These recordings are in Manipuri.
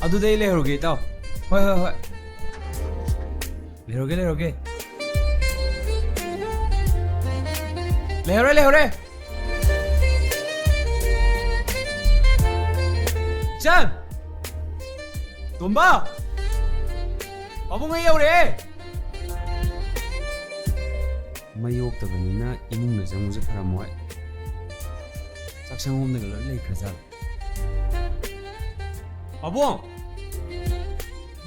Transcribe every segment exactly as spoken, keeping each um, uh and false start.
ꯑꯗꯨꯗꯤ ꯑꯩ ꯂꯩꯍꯧꯔꯒꯦ, ꯏꯇꯥꯎ꯫ ꯍꯣꯏ, ꯍꯣꯏ, ꯍꯣꯏ꯫ ꯂꯩꯍꯧꯔꯒꯦ, ꯂꯩꯍꯧꯔꯒꯦ꯫ ꯂꯩꯍꯧꯔꯦ, ꯂꯩꯍꯧꯔꯦ꯫ ꯏꯆꯟ! ꯇꯣꯝꯕ! ꯄꯥꯕꯨꯡ, ꯑꯩ ꯌꯧꯔꯛꯑꯦ꯫ ꯃꯩ ꯑꯣꯛꯇꯕꯅꯤꯅ ꯏꯃꯨꯡꯗ ꯆꯪꯕꯁꯨ ꯐꯔꯝꯃꯣꯏ꯫ ꯆꯥꯛꯁꯪ ꯂꯣꯝꯗꯒ ꯂꯣꯏ ꯂꯩꯈ꯭ꯔꯖꯥꯠꯂꯣ? ꯄꯥꯕꯨꯡ!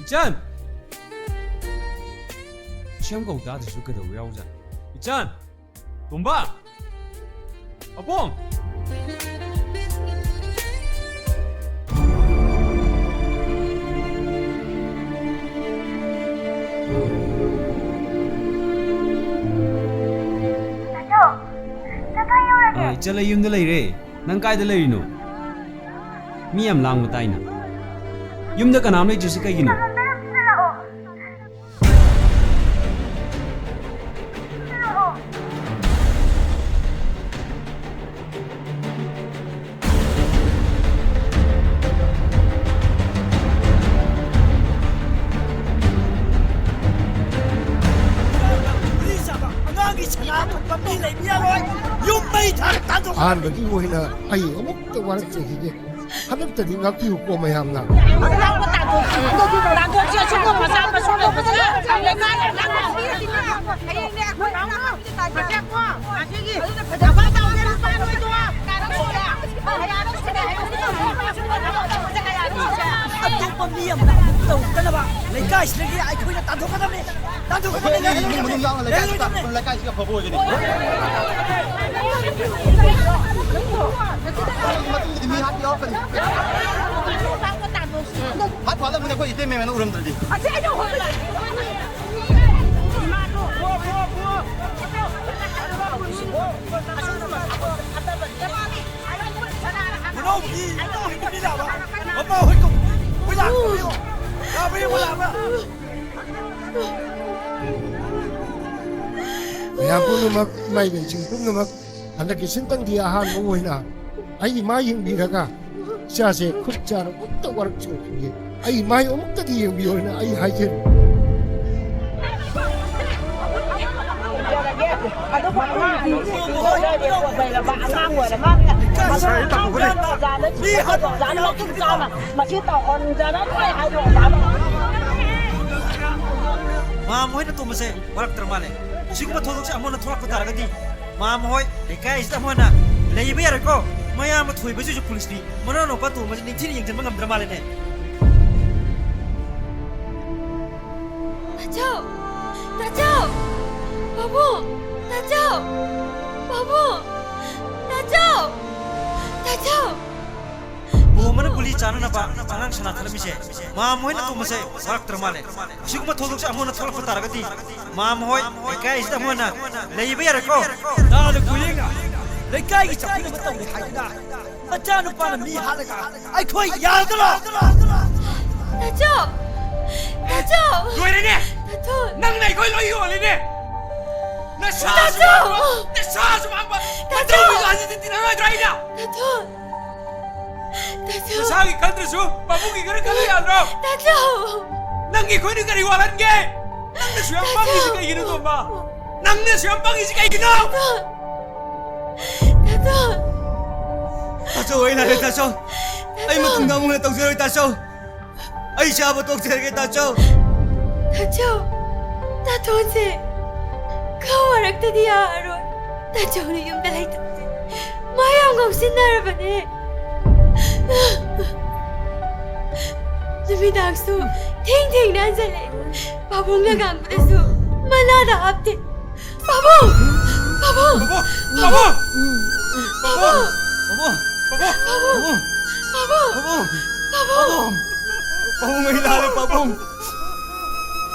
ꯏꯆꯟ! ꯁꯦꯝ ꯀꯧ ꯇꯥꯗ꯭ꯔꯁꯨ ꯀꯩꯗꯧꯕ ꯌꯥꯎꯖꯥꯠꯅꯣ? ꯏꯆꯟ! ꯇꯣꯝꯕ! ꯄꯥꯕꯨꯡ! ꯇꯥꯆꯧ, ꯅꯪ ꯀꯥꯏ ꯌꯧꯔꯒꯦ? ꯑ, ꯏꯆꯜ, ꯑꯩ ꯌꯨꯝꯗ ꯂꯩꯔꯦ꯫ ꯅꯪ ꯀꯥꯏꯗ ꯂꯩꯔꯤꯅꯣ? ꯃꯤ ꯌꯥꯝ ꯂꯥꯡꯕ ꯇꯥꯏꯅ꯫ ꯌꯨꯝꯗ ꯀꯅꯥꯝ ꯂꯩꯇ꯭ꯔꯤꯁꯤ ꯀꯩꯒꯤꯅꯣ? ꯅꯪ ꯑꯝꯇ ꯌꯨꯝꯗ ꯂꯥꯛꯑꯣ꯫ ꯌꯨꯝꯗ ꯂꯥꯛꯑꯣ꯫ ꯒꯨꯂꯤ ꯆꯥꯕ ꯑꯉꯥꯡꯒꯤ ꯁꯅꯥ ꯊꯣꯛꯄ ꯃꯤ ꯂꯩꯕ ꯌꯥꯔꯣꯏ꯫ ꯌꯨꯝ ꯃꯩ ꯊꯥꯔ ꯇꯥꯟꯊꯣꯛ꯫ ꯑꯍꯥꯟꯕꯒꯤ ꯑꯣꯏꯅ ꯑꯩ ꯑꯃꯨꯛꯇ ꯋꯥꯔꯛꯆꯈꯤꯒꯦ꯫ ꯍꯟꯗꯛꯇꯗꯤ ꯉꯥꯛꯄꯤꯌꯨꯀꯣ ꯃꯌꯥꯝꯅ꯫ ꯇꯥꯟꯊꯣꯛꯁꯤ, ꯑꯁꯤꯒꯨꯝꯕ ꯃꯆꯥ ꯃꯁꯨ ꯂꯩꯕꯁꯦ ꯂꯩꯀꯥꯏ ꯂꯩꯀꯥꯏ ꯍꯌꯦꯡꯅꯦ ꯑꯩꯈꯣꯏ ꯃꯁꯦꯀꯣ, ꯑꯁꯤꯒꯤ ꯑꯩꯈꯣꯏ ꯇꯧꯒꯦ ꯂꯨꯄꯥ ꯅꯣꯏꯗꯣ꯫ ꯑꯇꯣꯞꯄ ꯃꯤ ꯑꯃꯅ ꯑꯃꯨꯛ ꯇꯧꯗꯅꯕ ꯂꯩꯀꯥꯏꯁꯤꯗꯒꯤ ꯑꯩꯈꯣꯏꯅ ꯇꯥꯟꯊꯣꯛꯀꯗꯕꯅꯤ꯫ ꯑꯩꯈꯣꯏ ꯑꯅꯤ ꯏꯃꯨꯡ ꯃꯅꯨꯡ ꯌꯥꯎꯅ ꯂꯩꯀꯥꯏꯁꯤꯗ, ꯂꯩꯀꯥꯏꯁꯤꯒ ꯑꯐꯕ ꯑꯣꯏꯒꯅꯤ꯫ ꯃꯇꯨꯡꯗꯗꯤ ꯃꯤ ꯍꯥꯠꯄ ꯌꯥꯎꯔꯛꯀꯅꯤ꯫ ꯍꯥꯠꯄ ꯍꯥꯠꯂꯝꯒꯅꯤ ꯑꯩꯈꯣꯏ ꯏꯇꯩ ꯃꯌꯥꯝꯅ ꯎꯔꯝꯗ꯭ꯔꯗꯤ꯫ ꯏꯅꯥꯎꯒꯤ ꯏꯅꯥꯎꯒꯤ ꯅꯨꯄꯤ ꯂꯥꯛꯑꯕ? ꯃꯃꯥ ꯍꯣꯏ ꯀꯧ-, ꯍꯣꯏ ꯂꯥꯛꯈ꯭ꯔꯕ ꯌꯦꯡꯉꯣ꯫ ꯂꯥꯛꯑꯕ ꯌꯦꯡꯉꯣ, ꯂꯥꯛꯑꯕ? ꯃꯌꯥꯝ ꯄꯨꯝꯅꯃꯛ, ꯏꯃꯥ ꯏꯕꯦꯟꯁꯤꯡ ꯄꯨꯝꯅꯃꯛ, ꯍꯟꯗꯛꯀꯤ ꯁꯤꯟꯇꯪꯒꯤ ꯑꯍꯥꯟꯕ ꯑꯣꯏꯅ ꯑꯩ ꯏꯃꯥ ꯌꯦꯡꯕꯤꯔꯒ ꯏꯆꯥꯁꯦ ꯈꯨꯠ ꯆꯥꯅ ꯑꯃꯨꯛꯇ ꯋꯥꯔꯛ ꯆꯪꯉꯛꯈꯤꯒꯦ꯫ ꯑꯩ ꯃꯥꯏ ꯑꯃꯨꯛꯇꯗꯤ ꯌꯦꯡꯕꯤꯌꯣꯅ ꯑꯩ ꯍꯥꯏꯖꯔꯤ꯫ ꯑꯗꯨꯒ ꯑꯉꯥꯡ ꯑꯅꯤꯁꯦ ꯁꯤꯗ ꯂꯩꯔꯦ, ꯄꯣꯠ ꯂꯩꯔꯕ ꯑꯉꯥꯡ ꯑꯣꯏꯔ ꯃꯥꯜꯂꯦ꯫ ꯑꯗꯨ ꯑꯉꯥꯡꯗꯣ ꯑꯣꯖꯥꯗ ꯁꯤꯗ ꯑꯣꯖꯥꯅ ꯃꯇꯨꯡ ꯆꯥꯅ ꯃꯁꯤ ꯇꯧꯍꯟꯖꯔꯅꯨ ꯍꯥꯏꯗꯣ ꯑꯣꯖꯥꯅ꯫ ꯃꯥꯝ ꯍꯣꯏꯅ ꯇꯣꯝꯕꯁꯦ ꯋꯥꯔꯛꯇ꯭ꯔ ꯃꯥꯜꯂꯦ꯫ ꯁꯤꯒꯨꯝꯕ ꯊꯧꯗꯣꯛꯁꯦ ꯑꯃꯨꯛ ꯍꯟꯅ ꯊꯣꯛꯂꯛꯄ ꯇꯥꯔꯒꯗꯤ ꯃꯥꯝ ꯍꯣꯏ ꯂꯩꯀꯥꯏꯁꯤꯗ ꯑꯃꯨꯛ ꯍꯟꯅ ꯂꯩꯕ ꯌꯥꯔꯣꯏꯀꯣ꯫ ꯃꯌꯥꯝꯕ ꯊꯣꯏꯕꯁꯤꯁꯨ ꯄꯨꯂꯤꯁꯅꯤ, ꯃꯅꯥꯎꯅꯨꯄꯥ ꯇꯣꯝꯕꯁꯦ ꯅꯤꯡꯊꯤꯅ ꯌꯦꯡꯁꯤꯟꯕ ꯉꯝꯗ꯭ꯔ ꯃꯥꯜꯂꯦꯅꯦ꯫ ꯇꯥꯆꯧ! ꯇꯥꯆꯧ! ꯄꯥꯕꯨꯡ! ꯇꯥꯆꯧ! ꯄꯥꯕꯨꯡ! ꯇꯥꯆꯧ! ꯇꯥꯆꯧ! ꯇꯣꯝꯕꯅ ꯒꯨꯂꯤ ꯆꯥꯅꯅꯕ ꯑꯉꯥꯡ ꯁꯅꯥ ꯊꯅꯝꯃꯤꯁꯦ ꯃꯥꯝ ꯍꯣꯏꯅ ꯇꯣꯝꯕꯁꯦ ꯐꯥꯔꯛꯇ꯭ꯔ ꯃꯥꯜꯂꯦ꯫ ꯑꯁꯤꯒꯨꯝꯕ ꯊꯧꯗꯣꯛꯁꯦ ꯑꯃꯨꯛ ꯍꯟꯅ ꯊꯣꯛꯂꯛꯄ ꯇꯥꯔꯒꯗꯤ ꯃꯥꯝ ꯍꯣꯏ ꯂꯩꯀꯥꯏꯁꯤꯗ ꯑꯃꯨꯛ ꯍꯟꯅ ꯂꯩꯕ ꯌꯥꯔꯣꯏꯀꯣ꯫ ꯇꯥꯗ ꯀꯨꯌꯦꯡꯅ ꯂꯩꯀꯥꯏꯒꯤ ꯆꯥꯎꯈꯠꯅꯕ ꯇꯧꯔꯦ ꯍꯥꯏꯗꯅ ꯃꯆꯥꯅꯨꯄꯥꯅ ꯃꯤ ꯍꯥꯠꯂꯒ ꯑꯩꯈꯣꯏ ꯌꯥꯒꯗ꯭ꯔꯣ? ꯇꯥꯆꯧ! ꯇꯥꯆꯧ! ꯂꯣꯏꯔꯦꯅꯦ! ꯇꯥꯆꯧ! ꯅꯪꯅ ꯑꯩꯈꯣꯏ ꯂꯣꯏ ꯌꯣꯜꯂꯤꯅꯦ! ꯅꯁꯥꯁꯨ ꯇꯥꯆꯧ! ꯃꯥꯡꯕ, ꯅꯁꯥꯁꯨ ꯃꯥꯡꯕ! ꯇꯥꯆꯧ! ꯅꯇꯧ ꯃꯤꯗꯣ ꯍꯧꯖꯤꯛꯇꯤ ꯇꯤꯟꯅꯔꯣꯏꯗ꯭ꯔꯥ ꯑꯩꯅ? ꯇꯥꯆꯧ! ꯇꯥꯆꯧ! ꯅꯁꯥꯒꯤ ꯈꯟꯗ꯭ꯔꯁꯨ ꯄꯥꯕꯨꯡꯒꯤ ꯈꯔ ꯈꯜꯂꯨ ꯌꯥꯗ꯭ꯔꯣ? ꯇꯥꯆꯧ! ꯅꯪꯒꯤ ꯑꯩꯈꯣꯏꯅ ꯀꯔꯤ ꯋꯥꯠꯍꯟꯒꯦ? ꯅꯪꯅꯁꯨ ꯌꯥꯝ ꯄꯪꯉꯤꯁꯤ ꯀꯩꯒꯤꯅꯣ, ꯇꯣꯝꯕ? ꯅꯪꯅꯁꯨ ꯌꯥꯝ ꯄꯪꯉꯤꯁꯤ ꯀꯩꯒꯤꯅꯣ? ꯇꯥꯆꯧ! ꯇꯥꯆꯧ! ꯇꯥꯆꯧ, ꯑꯩ ꯂꯥꯜꯂꯦ, ꯇꯥꯆꯧ꯫ ꯑꯩ ꯇꯥꯆꯧ! ꯃꯇꯨꯡꯗ ꯑꯃꯨꯛ ꯍꯟꯅ ꯇꯧꯖꯔꯣꯏ, ꯇꯥꯆꯧ꯫ ꯑꯩ ꯆꯥꯕ ꯇꯣꯛꯆꯔꯒꯦ, ꯇꯥꯆꯧ꯫ ꯇꯥꯆꯧ! ꯇꯥꯇꯣꯟꯁꯦ ꯈꯔ ꯋꯥꯔꯛꯇꯗꯤ ꯌꯥꯔꯔꯣꯏ꯫ ꯇꯥꯆꯧꯅ ꯌꯨꯝꯗ ꯂꯩꯇꯕꯁꯦ ꯃꯥ ꯌꯥꯝ ꯉꯥꯎꯁꯤꯟꯅꯔꯕꯅꯦ꯫ ꯅꯨꯃꯤꯗꯥꯡꯁꯨ ꯊꯦꯡ ꯊꯦꯡꯅ ꯍꯟꯖꯜꯂꯛꯑꯦ꯫ ꯄꯥꯕꯨꯡꯅ ꯉꯥꯡꯕꯗꯁꯨ ꯃꯅꯥꯗ ꯍꯥꯞꯇꯦ꯫ ꯄꯥꯕꯨꯡ! ꯄꯥꯕꯨꯡ! ꯄꯥꯕꯨꯡ! ꯄꯥꯕꯨꯡ! ꯄꯥꯕꯨꯡ! ꯄꯥꯕꯨꯡ! ꯄꯥꯕꯨꯡ! ꯄꯥꯕꯨꯡ! ꯄꯥꯕꯨꯡ! ꯄꯥꯕꯨꯡ! ꯄꯥꯕꯨꯡ! ꯄꯥꯕꯨꯡ! ꯄꯥꯕꯨꯡ, ꯑꯩ ꯂꯥꯜꯂꯦ, ꯄꯥꯕꯨꯡ꯫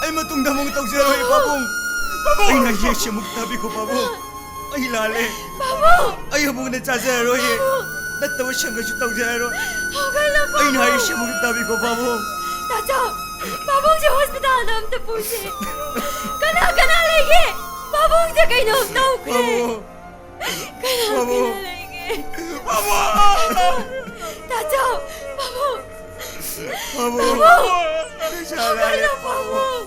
ꯑꯩ ꯃꯇꯨꯡꯗ ꯑꯃꯨꯛ ꯇꯧꯖꯔꯣꯏ, ꯄꯥꯕꯨꯡ꯫ ꯄꯥꯕꯨꯡ! ꯑꯩꯅ ꯍꯥꯏꯁꯦ ꯑꯃꯨꯛ ꯇꯥꯕꯤꯈꯣ, ꯄꯥꯕꯨꯡ꯫ ꯑꯩ ꯂꯥꯜꯂꯦ꯫ ꯄꯥꯕꯨꯡ! ꯑꯩ ꯑꯃꯨꯛ ꯍꯟꯅ ꯆꯥꯖꯔꯔꯣꯏꯌꯦ꯫ ꯄꯥꯕꯨꯡ! ꯅꯠꯇꯕ ꯁꯪꯒꯁꯨ ꯇꯧꯖꯔꯔꯣꯏ꯫ ꯍꯧꯒꯠꯂꯣ, ꯄꯥꯕꯨꯡ! ꯑꯩꯅ ꯍꯥꯏꯔꯤꯁꯦ ꯑꯃꯨꯛ ꯇꯥꯕꯤꯈꯣ, ꯄꯥꯕꯨꯡ꯫ ꯇꯥꯆꯧ! ꯄꯥꯕꯨꯡꯁꯦ ꯍꯣꯁꯄꯤꯇꯥꯜꯗ ꯑꯝꯇ ꯄꯨꯁꯦ꯫ ꯀꯅꯥ ꯀꯅꯥ ꯂꯩꯒꯦ? ꯄꯥꯕꯨꯡꯁꯦ ꯀꯩꯅꯣꯝ ꯇꯧꯈ꯭ꯔꯦ꯫ ꯄꯥꯕꯨꯡ! ꯀꯅꯥ ꯄꯥꯕꯨꯡ! ꯀꯅꯥ ꯂꯩꯒꯦ? ꯄꯥꯕꯨꯡ! ꯇꯥꯆꯧ! ꯄꯥꯕꯨꯡ! ꯄꯥꯕꯨꯡ! ꯄꯥꯕꯨꯡ! ꯄꯩꯁꯥ ꯂꯥꯏꯔꯦ, ꯄꯥꯕꯨꯡ!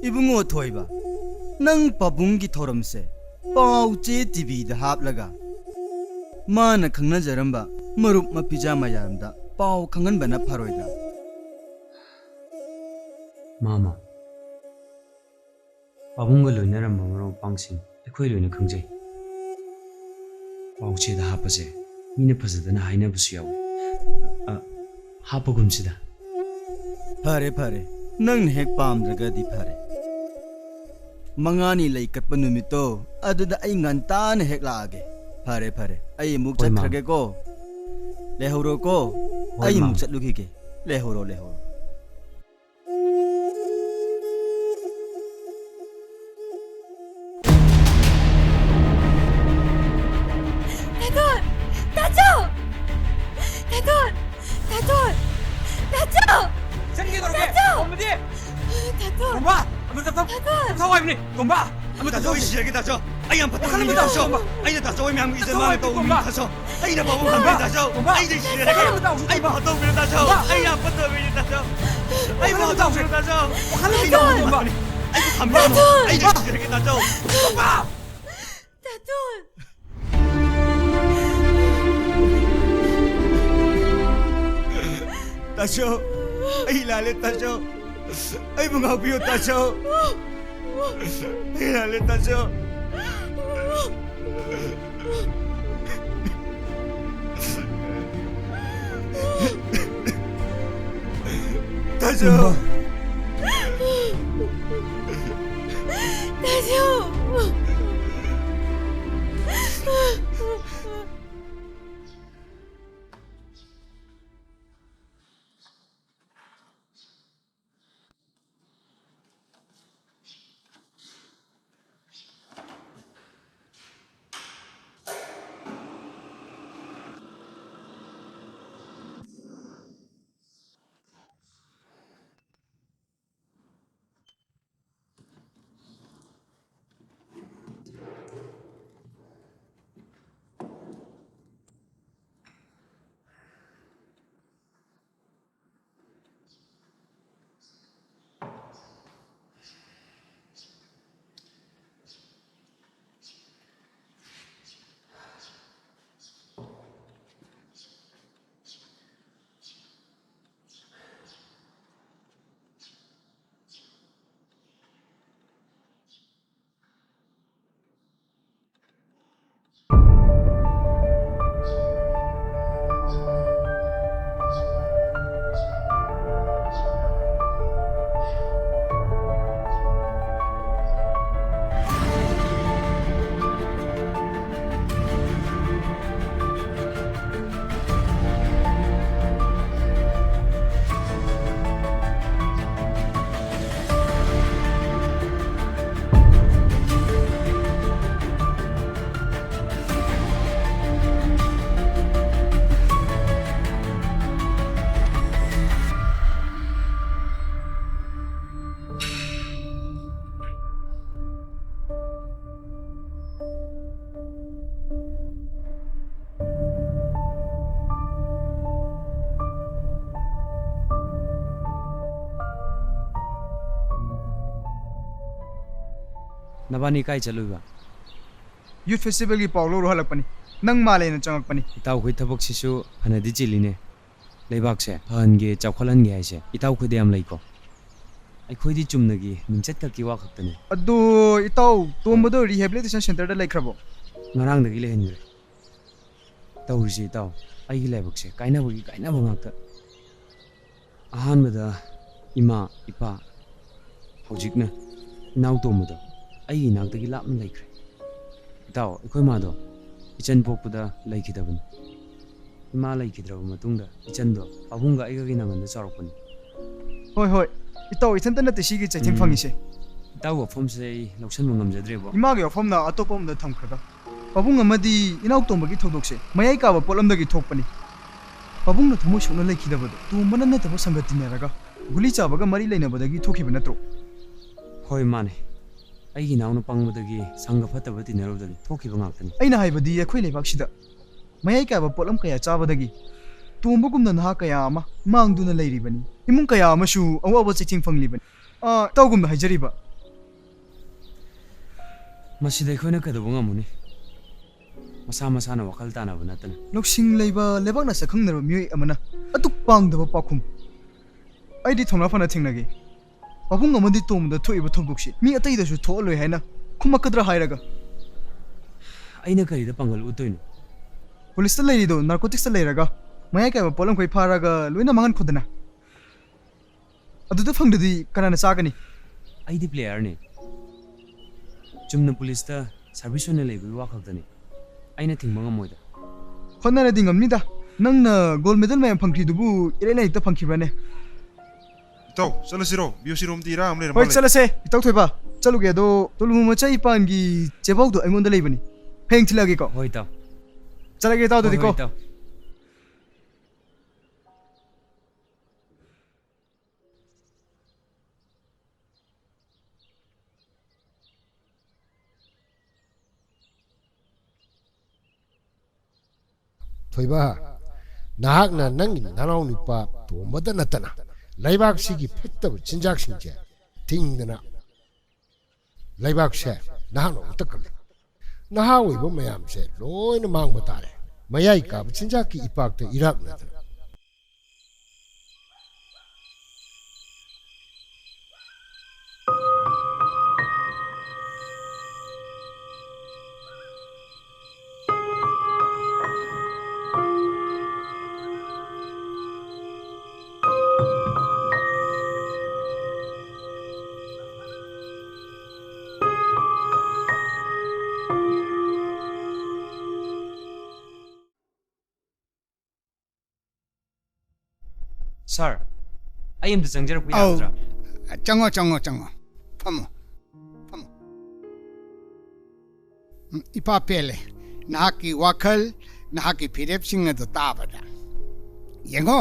ꯏꯕꯨꯡꯉꯣ ꯊꯣꯏꯕ, ꯅꯪ ꯄꯥꯕꯨꯡꯒꯤ ꯊꯧꯔꯝꯁꯦ ꯄꯥꯎ ꯆꯦ ꯇꯤꯚꯤꯗ ꯍꯥꯞꯂꯒ ꯃꯥꯅ ꯈꯪꯅꯖꯔꯝꯕ ꯃꯔꯨꯞ ꯃꯄꯤꯖꯥ ꯃꯌꯥꯝꯗ ꯄꯥꯎ ꯈꯪꯍꯟꯕꯅ ꯐꯔꯣꯏꯗ꯭ꯔꯥ? ꯃꯥꯃ, ꯄꯥꯕꯨꯡꯒ ꯂꯣꯏꯅꯔꯝꯕ ꯃꯔꯨꯞ ꯃꯄꯥꯡꯁꯤꯡ ꯑꯩꯈꯣꯏ ꯂꯣꯏꯅ ꯈꯪꯖꯩ꯫ ꯄꯥꯎ ꯆꯦꯗ ꯍꯥꯞꯄꯁꯦ ꯃꯤꯅ ꯐꯖꯗꯅ ꯍꯥꯏꯅꯕꯁꯨ ꯌꯥꯎꯏ꯫ ꯑ, ꯍꯥꯞꯄꯒꯨꯝꯁꯤꯗ꯫ ꯐꯔꯦ, ꯐꯔꯦ꯫ ꯅꯪꯅ ꯍꯦꯛ ꯄꯥꯝꯗ꯭ꯔꯒꯗꯤ ꯐꯔꯦ꯫ ꯃꯉꯥꯅꯤ ꯂꯩ ꯀꯠꯄ ꯅꯨꯃꯤꯠꯇꯣ, ꯑꯗꯨꯗ ꯑꯩ ꯉꯟꯇꯥꯅ ꯍꯦꯛ ꯂꯥꯛꯑꯒꯦ꯫ ꯐꯔꯦ, ꯐꯔꯦ꯫ ꯑꯩ ꯑꯃꯨꯛ ꯍꯣꯏ, ꯃꯥꯝ꯫ ꯆꯠꯈ꯭ꯔꯒꯦꯀꯣ꯫ ꯂꯩꯍꯧꯔꯣꯀꯣ꯫ ꯍꯣꯏ, ꯑꯩ ꯑꯃꯨꯛ ꯃꯥꯝ꯫ ꯆꯠꯂꯨꯈꯤꯒꯦ꯫ ꯂꯩꯍꯧꯔꯣ, ꯂꯩꯍꯧꯔꯣ꯫ ꯇꯥꯊꯣꯟ! ꯇꯥꯆꯧ! ꯇꯥꯊꯣꯟ! ꯇꯥꯊꯣꯟ! ꯇꯥꯆꯧ! ꯆꯪꯒꯦ ꯇꯧꯔꯒꯦ! ꯇꯥꯆꯧ! ꯇꯣꯝꯕꯗꯤ! ꯇꯥꯊꯣꯟ! ꯇꯣꯝꯕ! ꯑꯃ ꯇꯞ ꯇꯞ! ꯇꯥꯊꯣꯟ! ꯇꯞ ꯇꯞ ꯍꯥꯏꯕꯅꯦ! ꯇꯣꯝꯕ! ꯑꯃ ꯇꯞ ꯇꯥꯆꯧ, ꯇꯞ! ꯑꯩ ꯁꯤꯔꯒꯦ, ꯇꯥꯆꯧ! ꯑꯩ ꯌꯥꯝ ꯐꯠꯇꯕ ꯋꯥꯈꯜ ꯑꯃ ꯃꯤꯅꯦ, ꯇꯥꯎ, ꯇꯥꯆꯧ! ꯇꯣꯝꯕ! ꯑꯩꯅ ꯇꯥꯆꯧ ꯍꯣꯏ ꯃꯌꯥꯝꯒꯤ ꯏꯖꯠ ꯇꯥꯆꯧ ꯃꯥꯡꯍꯟ ꯍꯥꯏꯕꯅꯦ, ꯇꯧꯕ ꯃꯤꯅꯦ, ꯇꯣꯝꯕ! ꯇꯥꯆꯧ! ꯑꯩꯅ ꯄꯥꯕꯨꯡ ꯇꯣꯝꯕ! ꯍꯟꯕꯤꯔꯦ, ꯇꯥꯆꯧ! ꯇꯣꯝꯕ! ꯑꯩ ꯁꯤꯔꯒꯦ! ꯇꯣꯝꯕ! ꯑꯩ ꯐꯠꯇꯕ ꯃꯤꯅꯦ, ꯇꯥꯆꯧ! ꯇꯣꯝꯕ! ꯑꯩ ꯌꯥꯝ ꯐꯠꯇꯕ ꯃꯤꯅꯦ, ꯇꯥꯆꯧ! ꯑꯩ ꯋꯥꯈꯜ ꯑꯃ ꯐꯠꯇꯕ ꯇꯥꯎꯁꯦ! ꯃꯤꯅꯦ, ꯇꯥꯆꯧ! ꯋꯥꯈꯜ ꯑꯃ ꯑꯩ ꯇꯥꯎ, ꯇꯣꯝꯕ! ꯇꯣꯝꯕ! ꯑꯩ ꯁꯤꯔꯒꯦ, ꯇꯥꯆꯧ! ꯇꯣꯝꯕ! ꯇꯥꯊꯣꯟ! ꯇꯥꯆꯧ, ꯑꯩ ꯂꯥꯜꯂꯦ, ꯇꯥꯆꯧ꯫ ꯑꯩꯕꯨ ꯉꯥꯛꯄꯤꯌꯨ, ꯇꯥꯆꯧ꯫ ꯑꯩ ꯂꯥꯜꯂꯦ, ꯇꯥꯆꯧ꯫ ꯇꯥꯖꯧ꯫ ꯇꯥꯖꯧ꯫ ꯅꯕꯥꯅꯤ ꯀꯥꯏ ꯆꯠꯂꯨꯏꯕ? Youth Festivalꯒꯤ ꯄꯥꯎ ꯂꯧꯔꯨ ꯍꯜꯂꯛꯄꯅꯤ꯫ ꯅꯪ ꯃꯥꯜꯂꯦꯅ ꯆꯪꯉꯛꯄꯅꯤ꯫ ꯏꯇꯥꯎꯈꯣꯏ ꯊꯕꯛꯁꯤꯁꯨ ꯐꯅꯗꯤ ꯆꯤꯜꯂꯤꯅꯦ꯫ ꯂꯩꯕꯥꯛꯁꯦ ꯐꯍꯟꯒꯦ, ꯆꯥꯎꯈꯠꯍꯟꯒꯦ ꯍꯥꯏꯁꯦ ꯏꯇꯥꯎꯈꯣꯏꯗ ꯌꯥꯝ ꯂꯩꯀꯣ꯫ ꯑꯩꯈꯣꯏꯗꯤ ꯆꯨꯝꯅꯒꯤ ꯃꯤꯡꯆꯠ ꯈꯛꯀꯤ ꯋꯥ ꯈꯛꯇꯅꯤ꯫ ꯑꯗꯣ ꯏꯇꯥꯎ, ꯇꯣꯝꯕꯗꯣ rehabilitation centreꯗ ꯂꯩꯈ꯭ꯔꯕꯣ? ꯉꯔꯥꯡꯗꯒꯤ ꯂꯩꯍꯟꯈ꯭ꯔꯦ꯫ ꯇꯧꯔꯤꯁꯦ ꯏꯇꯥꯎ, ꯑꯩꯒꯤ ꯂꯥꯏꯕꯛꯁꯦ ꯀꯥꯏꯅꯕꯒꯤ ꯀꯥꯏꯅꯕ ꯉꯥꯛꯇ꯫ ꯑꯍꯥꯟꯕꯗ ꯏꯃꯥ, ꯏꯄꯥ, ꯍꯧꯖꯤꯛꯅ ꯏꯅꯥꯎ ꯇꯣꯝꯕꯗꯣ ꯑꯩꯒꯤ ꯏꯅꯥꯛꯇꯒꯤ ꯂꯥꯞꯅ ꯂꯩꯈ꯭ꯔꯦ꯫ ꯏꯇꯥꯎ, ꯑꯩꯈꯣꯏ ꯃꯥꯗꯣ ꯏꯆꯟ ꯄꯣꯛꯄꯗ ꯂꯩꯈꯤꯗꯕꯅꯤ꯫ ꯏꯃꯥ ꯂꯩꯈꯤꯗ꯭ꯔꯕ ꯃꯇꯨꯡꯗ ꯏꯆꯟꯗꯣ ꯄꯥꯕꯨꯡꯒ ꯑꯩꯒꯒꯤ ꯅꯥꯉꯟꯗ ꯆꯥꯎꯔꯛꯄꯅꯤ꯫ ꯍꯣꯏ, ꯍꯣꯏ꯫ ꯏꯇꯥꯎ, ꯏꯊꯟꯇ ꯅꯠꯇꯦ ꯁꯤꯒꯤ ꯆꯩꯊꯦꯡ ꯎꯝ꯫ ꯐꯪꯉꯤꯁꯦ꯫ ꯏꯇꯥꯎ ꯋꯥꯐꯝꯁꯦ ꯑꯩ ꯂꯧꯁꯟꯕ ꯉꯝꯖꯗ꯭ꯔꯦꯕꯣ꯫ ꯏꯃꯥꯒꯤ ꯋꯥꯐꯝꯅ ꯑꯇꯣꯞꯄ ꯑꯃꯗ ꯊꯝꯈ꯭ꯔꯒ, ꯄꯥꯕꯨꯡ ꯑꯃꯗꯤ ꯏꯅꯥꯎ ꯇꯣꯝꯕꯒꯤ ꯊꯧꯗꯣꯛꯁꯦ ꯃꯌꯥꯏ ꯀꯥꯕ ꯄꯣꯠꯂꯝꯗꯒꯤ ꯊꯣꯛꯄꯅꯤ꯫ ꯄꯥꯕꯨꯡꯅ ꯊꯃꯣꯏ ꯁꯣꯛꯅ ꯂꯩꯈꯤꯗꯕꯗꯣ ꯇꯣꯝꯕꯅ ꯅꯠꯇꯕ ꯁꯪꯒ ꯇꯤꯟꯅꯔꯒ ꯒꯨꯂꯤ ꯆꯥꯕꯒ ꯃꯔꯤ ꯂꯩꯅꯕꯗꯒꯤ ꯊꯣꯛꯈꯤꯕ ꯅꯠꯇ꯭ꯔꯣ? ꯍꯣꯏ, ꯃꯥꯅꯦ꯫ ꯑꯩꯒꯤ ꯏꯅꯥꯎꯅ ꯄꯪꯕꯗꯒꯤ ꯁꯪꯒ ꯐꯠꯇꯕ ꯇꯤꯟꯅꯔꯨꯕꯗꯒꯤ ꯊꯣꯛꯈꯤꯕ ꯉꯥꯛꯇꯅꯤ꯫ ꯑꯩꯅ ꯍꯥꯏꯕꯗꯤ ꯑꯩꯈꯣꯏ ꯂꯩꯕꯥꯛꯁꯤꯗ ꯃꯌꯥꯏ ꯀꯥꯕ ꯄꯣꯠꯂꯝ ꯀꯌꯥ ꯆꯥꯕꯗꯒꯤ ꯇꯣꯝꯕꯒꯨꯝꯅ ꯅꯍꯥ ꯀꯌꯥ ꯑꯃ ꯃꯥꯡꯗꯨꯅ ꯂꯩꯔꯤꯕꯅꯤ꯫ ꯏꯃꯨꯡ ꯀꯌꯥ ꯑꯃꯁꯨ ꯑꯋꯥꯕ ꯆꯩꯊꯦꯡ ꯐꯪꯂꯤꯕꯅꯤ꯫ ꯑꯥ, ꯏꯇꯥꯎꯒꯨꯝꯅ ꯍꯥꯏꯖꯔꯤꯕ꯫ ꯃꯁꯤꯗ ꯑꯩꯈꯣꯏꯅ ꯀꯩꯗꯧꯕ ꯉꯝꯃꯨꯅꯤ? ꯃꯁꯥ ꯃꯁꯥꯅ ꯋꯥꯈꯜ ꯇꯥꯅꯕ ꯅꯠꯇꯅ꯫ ꯂꯧꯁꯤꯡ ꯂꯩꯕ ꯂꯩꯕꯥꯛꯅ ꯁꯛꯈꯪꯅꯔꯕ ꯃꯤꯑꯣꯏ ꯑꯃꯅ ꯑꯗꯨꯛ ꯄꯥꯡꯗꯕ ꯄꯥꯎꯈꯨꯝ꯫ ꯑꯩꯗꯤ ꯊꯧꯅꯥ ꯐꯅ ꯊꯦꯡꯅꯒꯦ꯫ ꯄꯥꯕꯨꯡ ꯑꯃꯗꯤ ꯇꯣꯝꯕꯗ ꯊꯣꯛꯏꯕ ꯊꯧꯗꯣꯛꯁꯤ ꯃꯤ ꯑꯇꯩꯗꯁꯨ ꯊꯣꯛꯍꯜꯂꯣꯏ ꯍꯥꯏꯅ ꯈꯨꯝꯃꯛꯀꯗ꯭ꯔꯥ ꯍꯥꯏꯔꯒ꯫ ꯑꯩꯅ ꯀꯔꯤꯗ ꯄꯥꯡꯒꯜ ꯎꯠꯇꯣꯏꯅꯣ? ꯄꯨꯂꯤꯁꯇ ꯂꯩꯔꯤꯗꯣ ꯅꯥꯔꯀꯣꯇꯤꯛꯁꯇ ꯂꯩꯔꯒ ꯃꯌꯥꯏ ꯀꯥꯏꯕ ꯄꯣꯠꯂꯝꯈꯩ ꯐꯥꯔꯒ ꯂꯣꯏꯅ ꯃꯥꯡꯍꯟꯈꯣꯗꯅ꯫ ꯑꯗꯨꯗ ꯐꯪꯗ꯭ꯔꯗꯤ ꯀꯅꯥꯅ ꯆꯥꯒꯅꯤ? ꯑꯩꯗꯤ ꯄ꯭ꯂꯦꯌꯔꯅꯤ꯫ ꯆꯨꯝꯅ ꯄꯨꯂꯤꯁꯇ ꯁꯥꯔꯚꯤꯁ ꯑꯣꯏꯅ ꯂꯩꯕꯒꯤ ꯋꯥ ꯈꯛꯇꯅꯤ꯫ ꯑꯩꯅ ꯊꯤꯡꯕ ꯉꯝꯃꯣꯏꯗ꯫ ꯍꯣꯠꯅꯔꯗꯤ ꯉꯝꯅꯤꯗ꯫ ꯅꯪꯅ ꯒꯣꯜ ꯃꯦꯗꯜ ꯃꯌꯥꯝ ꯐꯪꯈ꯭ꯔꯤꯗꯨꯕꯨ ꯏꯔꯩ ꯂꯩꯔꯩꯇ ꯐꯪꯈꯤꯕ꯭ꯔꯥꯅꯦ? ꯏꯇꯥꯎ, ꯆꯠꯂꯁꯤꯔꯣ? ꯕꯤ ꯑꯣ ꯁꯤ ꯔꯣꯝꯗꯤ ꯏꯔꯥꯡ ꯑꯃ ꯂꯩꯔ ꯍꯣꯏ, ꯃꯥꯜꯂꯦ꯫ ꯆꯠꯂꯁꯦ꯫ ꯏꯇꯥꯎ ꯊꯣꯏꯕ, ꯆꯠꯂꯨꯒꯦ꯫ ꯑꯗꯣ ꯇꯣꯂꯨꯃꯨ ꯃꯆꯥ ꯏꯄꯥꯟꯒꯤ ꯆꯦꯕꯥꯎꯗꯣ ꯑꯩꯉꯣꯟꯗ ꯂꯩꯕꯅꯤ꯫ ꯍꯌꯦꯡ ꯊꯤꯜꯂꯛꯑꯒꯦꯀꯣ꯫ ꯍꯣꯏ, ꯏꯇꯥꯎ꯫ ꯆꯠꯂꯒꯦ, ꯏꯇꯥꯎ, ꯍꯣꯏ, ꯑꯗꯨꯗꯤꯀꯣ꯫ ꯍꯣꯏ, ꯏꯇꯥꯎ꯫ ꯊꯣꯏꯕ, ꯅꯍꯥꯛꯅ ꯅꯪꯒꯤ ꯅꯅꯥꯎ ꯅꯨꯄꯥ ꯇꯣꯝꯕꯗ ꯅꯠꯇꯅ ꯂꯩꯕꯥꯛꯁꯤꯒꯤ ꯐꯠꯇꯕ ꯆꯤꯟꯖꯥꯛꯁꯤꯡꯁꯦ ꯊꯤꯡꯗꯅ ꯂꯩꯕꯥꯛꯁꯦ ꯅꯍꯥꯛꯅ ꯑꯃꯨꯛꯇ ꯀꯜꯂꯨ꯫ ꯅꯍꯥ ꯑꯣꯏꯕ ꯃꯌꯥꯝꯁꯦ ꯂꯣꯏꯅ ꯃꯥꯡꯕ ꯇꯥꯔꯦ, ꯃꯌꯥꯏ ꯀꯥꯕ ꯆꯤꯟꯖꯥꯛꯀꯤ ꯏꯄꯥꯛꯇ ꯏꯔꯥꯛꯅꯗꯅ꯫ ꯁꯥꯔ, ꯑꯩ ꯑꯝꯇ ꯆꯪꯖꯔꯛꯄ ꯑꯧ꯫ ꯌꯥꯒꯗ꯭ꯔꯥ? ꯆꯪꯉꯣ, ꯆꯪꯉꯣ, ꯆꯪꯉꯣ꯫ ꯐꯝꯃꯣ, ꯐꯝꯃꯣ꯫ ꯎꯝ, ꯏꯄꯥ ꯄꯦꯜꯂꯦ꯫ ꯅꯍꯥꯛꯀꯤ ꯋꯥꯈꯜ, ꯅꯍꯥꯛꯀꯤ ꯐꯤꯔꯦꯞꯁꯤꯡ ꯑꯗꯨ ꯇꯥꯕꯗ꯫ ꯌꯦꯡꯉꯣ,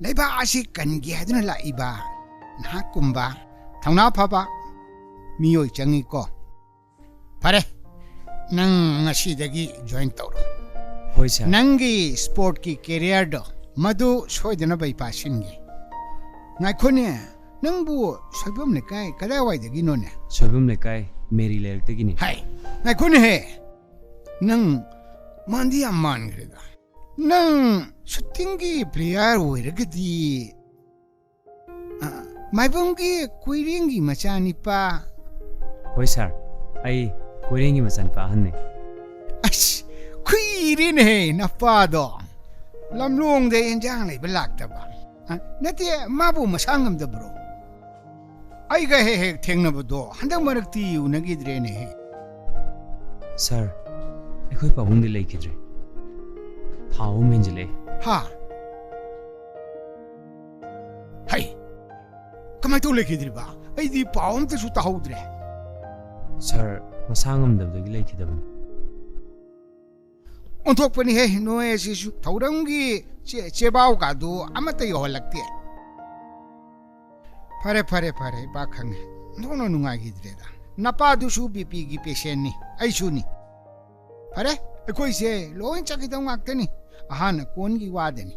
ꯂꯩꯕꯥꯛ ꯑꯁꯤ ꯀꯟꯒꯦ ꯍꯥꯏꯗꯨꯅ ꯂꯥꯛꯏꯕ ꯅꯍꯥꯛꯀꯨꯝꯕ ꯊꯧꯅꯥ ꯐꯕ ꯃꯤꯑꯣꯏ ꯆꯪꯉꯤꯀꯣ꯫ ꯐꯔꯦ, ꯅꯪ ꯉꯁꯤꯗꯒꯤ join ꯇꯧꯔꯣ꯫ ꯍꯣꯏ ꯁꯥꯔ꯫ ꯅꯪꯒꯤ sportꯀꯤ careerꯗꯣ ꯃꯗꯨ ꯁꯣꯏꯗꯅꯕ ꯏꯄꯥ ꯁꯤꯟꯒꯦ꯫ ꯉꯥꯏꯈꯣꯅꯦ, ꯅꯪꯕꯨ ꯁꯣꯏꯕꯝ ꯂꯩꯀꯥꯏ ꯀꯗꯥꯏꯋꯥꯏꯗꯒꯤꯅꯣꯅꯦ? ꯁꯣꯏꯕꯝ ꯂꯩꯀꯥꯏ ꯃꯦꯔꯤ ꯂꯩꯔꯛꯇꯒꯤꯅꯤ꯫ ꯍꯥꯏ, ꯉꯥꯏꯈꯣꯅꯦꯍꯦ, ꯅꯪ ꯃꯥꯟꯗꯤ ꯌꯥꯝ ꯃꯥꯟꯈ꯭ꯔꯦꯗ꯫ ꯅꯪ shootingꯒꯤ player ꯑꯣꯏꯔꯒꯗꯤ, ꯑ, ꯃꯥꯏꯕꯝꯒꯤ ꯀꯣꯏꯔꯦꯡꯒꯤ ꯃꯆꯥꯅꯤꯄꯥ꯫ ꯍꯣꯏ ꯁꯥꯔ, ꯑꯩ ꯀꯣꯏꯔꯦꯡꯒꯤ ꯃꯆꯥꯅꯤꯄꯥ ꯑꯍꯟꯅꯦ꯫ ꯑꯁ, ꯀꯨꯏꯔꯦꯅꯦꯍꯦ ꯅꯄꯥꯗꯣ ꯂꯝꯂꯣꯡꯗ ꯏꯟꯖꯥꯡ ꯂꯩꯕ ꯂꯥꯛꯇꯕ꯫ ꯑ, ꯅꯠꯇꯦ, ꯃꯥꯕꯨ ꯃꯁꯥ ꯉꯝꯗꯕ꯭ꯔꯣ? ꯑꯩꯒ ꯍꯦꯛ ꯍꯦꯛ ꯊꯦꯡꯅꯕꯗꯣ ꯍꯟꯗꯛ ꯃꯔꯛꯇꯤ ꯎꯅꯈꯤꯗ꯭ꯔꯦꯅꯦꯍꯦ꯫ ꯁꯥꯔ, ꯑꯩꯈꯣꯏ ꯄꯥꯕꯨꯡꯗꯤ ꯂꯩꯈꯤꯗ꯭ꯔꯦ꯫ ꯊꯥ ꯑꯍꯨꯝ ꯍꯦꯟꯖꯤꯜꯂꯛꯑꯦ꯫ ꯍꯥ? ꯍꯩ, ꯀꯃꯥꯏ ꯇꯧ ꯂꯩꯈꯤꯗ꯭ꯔꯤꯕ? ꯑꯩꯗꯤ ꯄꯥꯎ ꯑꯝꯇꯁꯨ ꯇꯥꯍꯧꯗ꯭ꯔꯦ꯫ ꯁꯥꯔ, ꯃꯁꯥ ꯉꯝꯗꯕꯗꯒꯤ ꯂꯩꯈꯤꯗꯕꯅꯤ꯫ ꯑꯣꯟꯊꯣꯛꯄꯅꯤꯍꯦ ꯅꯣꯏ ꯑꯁꯤꯁꯨ, ꯊꯧꯔꯝꯒꯤ ꯆꯦ-, ꯆꯦꯕꯥꯎꯒꯗꯨ ꯑꯃꯠꯇ ꯌꯧꯍꯜꯂꯛꯇꯦ꯫ ꯐꯔꯦ, ꯐꯔꯦ, ꯐꯔꯦ, ꯏꯄꯥ ꯈꯪꯉꯦ꯫ ꯑꯣꯟꯊꯣꯛꯅ ꯅꯨꯡꯉꯥꯏꯈꯤꯗ꯭ꯔꯦꯗ꯫ ꯅꯄꯥꯗꯨꯁꯨ BPꯒꯤ patientꯅꯤ, ꯑꯩꯁꯨꯅꯤ꯫ ꯐꯔꯦ, ꯑꯩꯈꯣꯏꯁꯦ ꯂꯣꯏ ꯆꯠꯈꯤꯗꯧ ꯉꯥꯛꯇꯅꯤ꯫ ꯑꯍꯥꯟ ꯑꯀꯣꯟꯒꯤ ꯋꯥꯗꯅꯤ꯫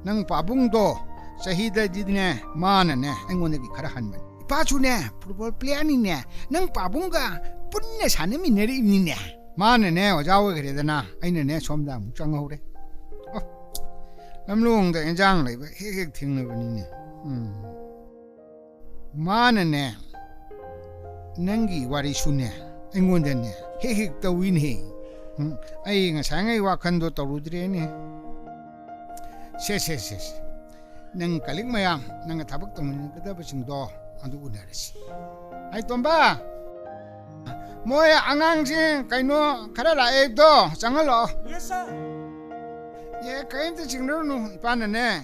ꯅꯪ ꯄꯥꯕꯨꯡꯗꯣ ꯆꯍꯤꯗꯗꯤꯅꯦ, ꯃꯥꯅꯅꯦ ꯑꯩꯉꯣꯟꯗꯒꯤ ꯈꯔ ꯍꯟꯕꯅꯤ꯫ ꯏꯄꯥꯁꯨꯅꯦ football playerꯅꯤꯅꯦ, ꯅꯪ ꯄꯥꯕꯨꯡꯒ ꯄꯨꯟꯅ ꯁꯥꯟꯅꯃꯤꯟꯅꯔꯤꯕꯅꯤꯅꯦ꯫ ꯃꯥꯅꯅꯦ ꯑꯣꯖꯥ ꯑꯣꯏꯈ꯭ꯔꯦꯗꯅ, ꯑꯩꯅꯅꯦ ꯁꯣꯝꯗ ꯑꯃꯨꯛ ꯆꯪꯍꯧꯔꯦ꯫ ꯑꯣ, ꯂꯝꯂꯣꯡꯗ ꯏꯟꯖꯥꯡ ꯂꯩꯕ ꯍꯦꯛ ꯍꯦꯛ ꯊꯦꯡꯅꯕꯅꯤꯅꯦ꯫ ꯎꯝ꯫ ꯃꯥꯅꯅꯦ, ꯅꯪꯒꯤ ꯋꯥꯔꯤꯁꯨꯅꯦ, ꯑꯩꯉꯣꯟꯗꯅꯦ, ꯍꯦꯛ ꯍꯦꯛ ꯇꯧꯏꯅꯦ꯫ ꯎꯝ, ꯑꯩ ꯉꯁꯥꯏꯉꯩ ꯋꯥꯈꯟꯗꯣ ꯇꯧꯔꯨꯗ꯭ꯔꯦꯅꯦ꯫ ꯁꯦ, ꯁꯦ, ꯁꯦ, ꯁꯦ꯫ ꯅꯪ colleague ꯃꯌꯥꯝ, ꯅꯪꯒ ꯊꯕꯛ ꯇꯧꯃꯤꯟꯅꯒꯗꯕꯁꯤꯡꯗꯣ, ꯑꯗꯨ ꯎꯅꯔꯁꯤ꯫ ꯍꯥꯏ ꯇꯣꯝꯕ, ꯃꯣꯏ ꯑꯉꯥꯡꯁꯤꯡ ꯀꯩꯅꯣ ꯈꯔ ꯂꯥꯛꯑꯦꯗꯣ, ꯆꯪꯍꯜꯂꯛꯑꯣ꯫ Yes, sir. ꯑꯦ, ꯀꯔꯤꯝꯇ ꯆꯤꯡꯅꯔꯨꯅꯨ, ꯏꯄꯥꯅꯅꯦ,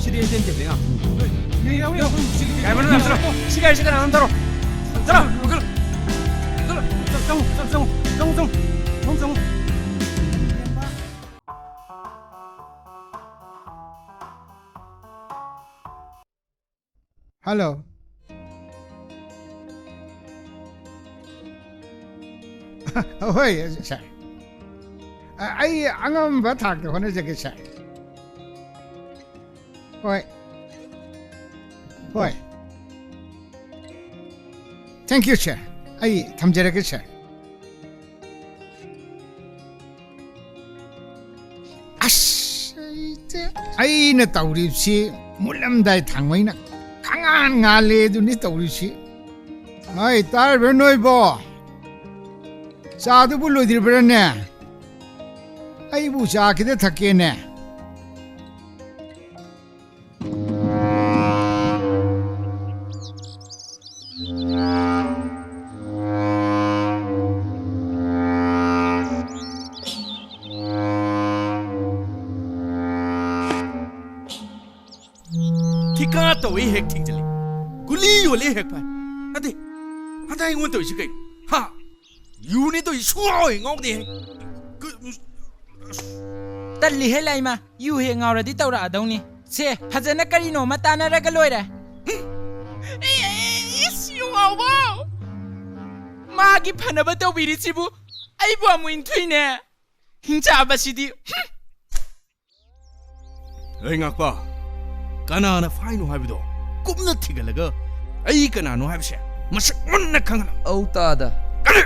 ꯁꯤꯗꯤ ꯑꯩ ꯆꯦꯟꯒꯦ꯫ ꯌꯥꯏꯃꯅꯨꯡ ꯌꯥꯝ ꯆꯠꯂꯣ꯫ ꯁꯤ ꯒꯥꯔꯤꯁꯤ ꯀꯅꯥꯅꯣꯝ ꯊꯧꯔꯣ꯫ ꯆꯠꯂꯣ꯫ ꯆꯪꯉꯨ, ꯆꯪꯉꯨ, ꯆꯪꯉꯨ, ꯆꯪꯉꯨ, ꯆꯪꯉꯨ, ꯆꯪꯉꯨ, ꯆꯪꯉꯨ꯫ ꯍꯜꯂꯣ꯫ ꯍꯣꯏ, ꯁꯥꯔ꯫ ꯑ, ꯑꯩ ꯑꯉꯝꯕ ꯊꯥꯛꯇ ꯍꯣꯠꯅꯖꯒꯦ, ꯁꯥꯔ꯫ ꯍꯣꯏ꯫ ꯍꯣꯏ꯫ Thank you, sir. ꯑꯩ ꯊꯝꯖꯔꯒꯦ, sir꯫ ꯑꯁ, ꯑꯩ ꯇꯦ-, ꯑꯩꯅ ꯇꯧꯔꯤꯕꯁꯤ ꯃꯨꯜꯂꯝꯗꯥꯏ ꯊꯥꯡꯃꯩꯅ ꯈꯪꯉꯥꯟ ꯉꯥꯜꯂꯦ ꯑꯗꯨꯅꯤ ꯇꯧꯔꯤꯁꯤ꯫ ꯍꯣꯏ, ꯇꯥꯔꯤꯕ꯭ꯔꯥ ꯅꯣꯏꯕꯣ? ꯆꯥꯗꯨꯕꯨ ꯂꯣꯏꯗ꯭ꯔꯤꯕ꯭ꯔꯥꯅꯦ? ꯑꯩꯕꯨ ꯆꯥ ꯈꯤꯇ ꯊꯛꯀꯦꯅꯦ꯫ ꯊꯤꯀꯥ ꯇꯧꯏ ꯍꯦꯛ ꯊꯤꯡꯖꯤꯜꯂꯤ, ꯒꯨꯂꯤ ꯌꯣꯜꯂꯤ ꯍꯦꯛ ꯐꯥꯏ꯫ ꯑꯗꯤ ꯍꯟꯗꯛ ꯑꯩꯉꯣꯟꯗ ꯇꯧꯔꯤꯁꯤ ꯀꯩꯅꯣ? ꯍꯥ? ꯌꯨꯅꯤ ꯇꯧꯔꯤꯁꯤ ꯁꯨꯡꯉꯥꯎ ꯍꯦꯛ ꯉꯥꯎꯗꯦ꯫ ꯀ-, ꯑꯁ꯫ ꯇꯜꯂꯤꯍꯦ ꯂꯥꯏꯃ, ꯌꯨ ꯍꯦꯛ ꯉꯥꯎꯔꯗꯤ ꯇꯧꯔꯛꯑꯗꯧꯅꯤ꯫ ꯁꯦ, ꯐꯖꯅ ꯀꯔꯤꯅꯣꯃ ꯇꯥꯟꯅꯔꯒ ꯂꯣꯏꯔꯦ꯫ ꯍꯨꯝ! ꯑꯦ, ꯑꯦ, ꯏꯁ, ꯌꯨ ꯉꯥꯎꯕ! ꯃꯥꯒꯤ ꯐꯅꯕ ꯇꯧꯕꯤꯔꯤꯁꯤꯕꯨ ꯑꯩꯕꯨ ꯑꯃꯨꯛ ꯏꯟꯊꯨꯏꯅꯦ꯫ ꯍꯤꯡꯆꯥꯕꯁꯤꯗꯤ꯫ ꯍꯨꯝ! ꯑꯩ ꯉꯥꯛꯄ, ꯀꯅꯥꯅ ꯐꯥꯏꯅꯣ ꯍꯥꯏꯕꯗꯣ ꯀꯨꯞꯅ ꯊꯤꯒꯠꯂꯒ ꯑꯩ ꯀꯅꯥꯅꯣ ꯍꯥꯏꯕꯁꯦ ꯃꯁꯛ ꯃꯨꯟꯅ ꯈꯪꯍꯜꯂꯣ꯫ ꯑꯧ ꯇꯥꯗ꯫ ꯀꯔꯤ?